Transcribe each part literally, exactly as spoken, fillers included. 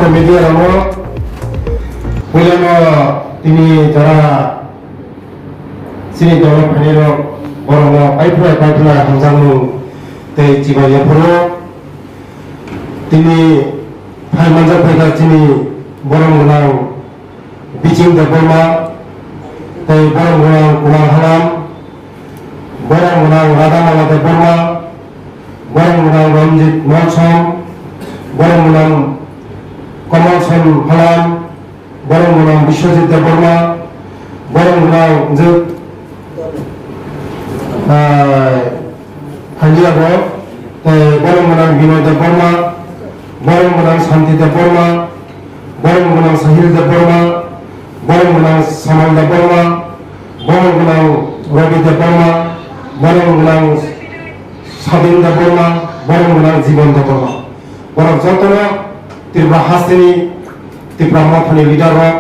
Media rok, puilano tini jora chini dolo phainai rok, borokno paithai paithai hamjakmung tei chibai yaphuru. Tini phai manjak phaikha chini borom gwnang Biching Debbarma, tei borom gwnang Kumar Halam, borom gwnang Radha Mala Debbarma, borom gwnang Ranjit Molsom, borom gwnang Kamal Sen Halam, borom gwnang Biswajit Debbarma, borom gwnang je, ah, Haliago, tei borom gwnang Binoy Debbarma, borom gwnang Santi Debbarma, borom gwnang Sahil Debbarma, borom gwnang Samal Debbarma, borom gwnang Rabi Debbarma, borom gwnang Sabin Debbarma, borom gwnang Jiban Debbarma. Borok jotono Tripura hasteni, Tipra Mothani leader rok,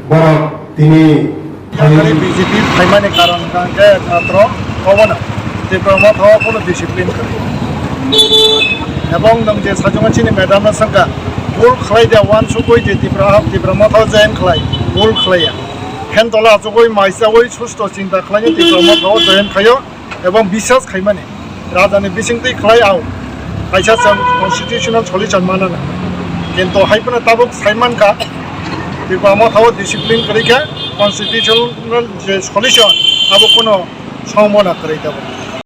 borok tini Yakari B J P phaimani karon hwnkha hwnkhe ekmatro obono Tipra Motha o bono discipline kwrwi. Ebong nwng je sajwkma chini madam no swngkha, bul khlai de uansukwi je Tipra, Tipra Motha o join khlai, bul khlaiya. Phen tola achugwi maisawi susto chinta khlaino Tipra Motha o join khaio. Ebong biswas khaimani rajani bisingtwi khlai au kaisa chwng constitutional solution manana. Kintu hai phano tabuk sai mankha, Tipra Motha o discipline kwrwi khe constitutional je solution abo phano sambhobona kwrwi tabuk.